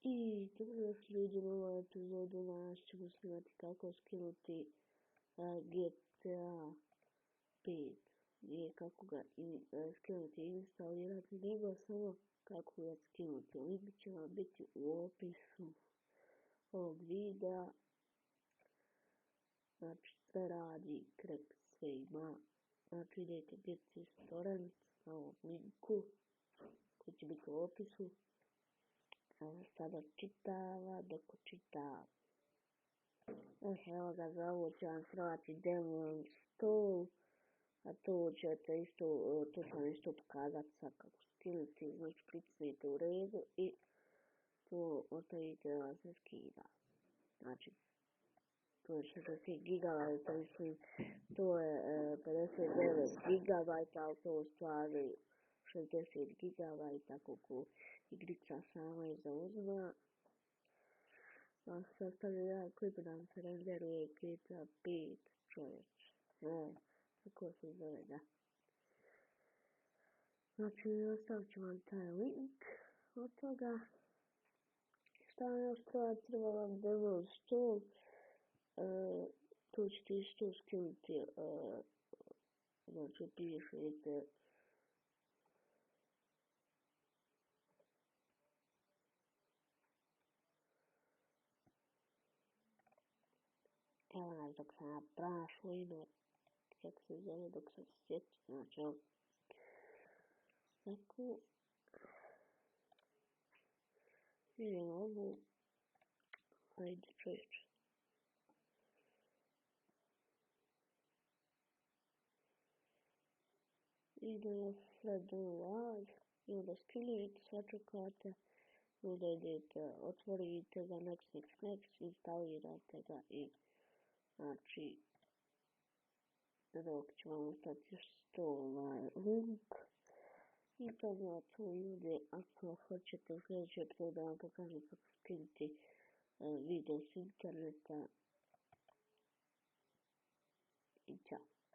I dobrodošli ljudi u novu epizodu. Danas ćemo snimati kako skinuti GTA 5 i kako ga skinuti i instalirati, nego samo kako ga skinuti. Link će vam biti u opisu ovog videa. Znači sve radi, krek sve ima. Znači idete Get Torrent na ovom linku koji će biti u opisu. Sada čitava, dok čita. Evo ga, za ovo će vam trebati demo install, a to ćete isto, to ću vam isto pokazati sad kako skinuti, znači kliknite u redu i to ostavite da vam se skida. Znači, to je 60 GB, mislim, to je 59 GB, ali to u stvari 60 GB, tako ko igrica sama i zauzma. Sastavlja jedan klip da nam se renderuje GTA 5, čovječ. Tako se zove, da. Znači, ostavit ću vam taj link od toga. Šta vam još treba vam demo install. Tu ćete isto skinuti, znači pišete evo nas dok sam naprašao ime, kako se zove, dok sam se sjetio, znači evo. Tako, idem ovu, ajde čovječe. Idemo sve do live, i onda skinujete, sačekate, onda idete, otvorite ga, next, instalirate ga i znači dok ću vam ostati ovaj link i to je to ljudi. Ako hoćete u sljedeći epizod da vam pokažem kako skinuti video s interneta i čao.